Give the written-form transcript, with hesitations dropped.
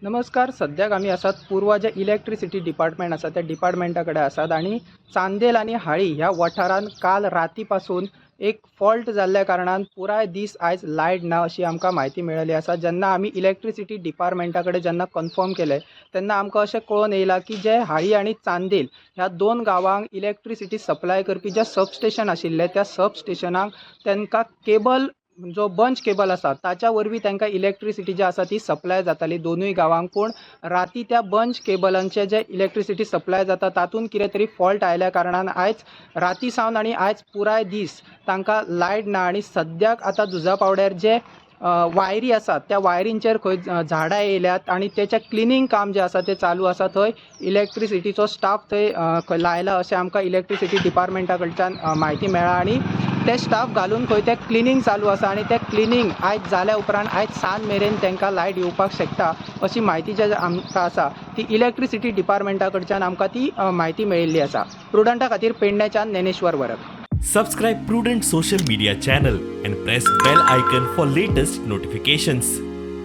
नमस्कार. सद्याक आमी आसात पूर्वा जे इलेक्ट्रिसिटी डिपार्टमेंट आसा त्या डिपार्टमेंटा कडेन आसात आनी चांदेल आनी हाळी ह्या वाठारांत काल राती पासून एक फॉल्ट जाल्ल्या कारणान पुराय दीस आयज लायट ना अशी आमकां म्हायती मेळिल्ली आसा. जेन्ना आमी इलेक्ट्रिसिटी डिपार्टमेंटा कडेन जेन्ना कन्फर्म केलें तेन्ना आमकां अशें कळून येयलां की जे हाळी आनी चांदेल ह्या दोन गांवांक इलेक्ट्रिसिटी सप्लाय करपी जें सबस्टेशन आशिल्लें त्या सबस्टेशनाक तांकां केबल जो बंच केबल आसा ताच्या वरवीं तांकां इलेक्ट्रिसिटी जी आसा ती सप्लाय जाताली दोनूय गांवांक. पूण राती त्या बंच केबलांचे जे इलेक्ट्रिसिटी सप्लाय जाता तातूंत कितें तरी फॉल्ट आयल्या कारणान आयज राती सावन आनी आयज पुराय दीस तांकां लायट ना आनी सद्याक आतां झुजा पावड्यार जे वायरी आसात त्या वायरींचेर खंय झाडां येयल्यात आनी तेचें क्लिनींग काम जें आसा तें चालू आसा. थंय इलेक्ट्रिसिटीचो स्टाफ थंय खंय लायला अशें आमकां इलेक्ट्रिसिटी डिपार्टमेंटा कडच्यान म्हायती मेळ्ळा आनी ते स्टाफ घालून खंय तें क्लिनींग चालू आसा आनी तें क्लिनींग आयज जाल्या उपरांत आयज सांज मेरेन तांकां लायट येवपाक शकता अशी म्हायती जी आमकां आसा ती इलेक्ट्रिसिटी डिपार्टमेंटा कडच्यान आमकां ती म्हायती मेळिल्ली आसा. प्रुडंटा खातीर पेडण्याच्यान ज्ञानेश्वर वरक. Subscribe Prudent Social Media channel and press bell icon for latest notifications.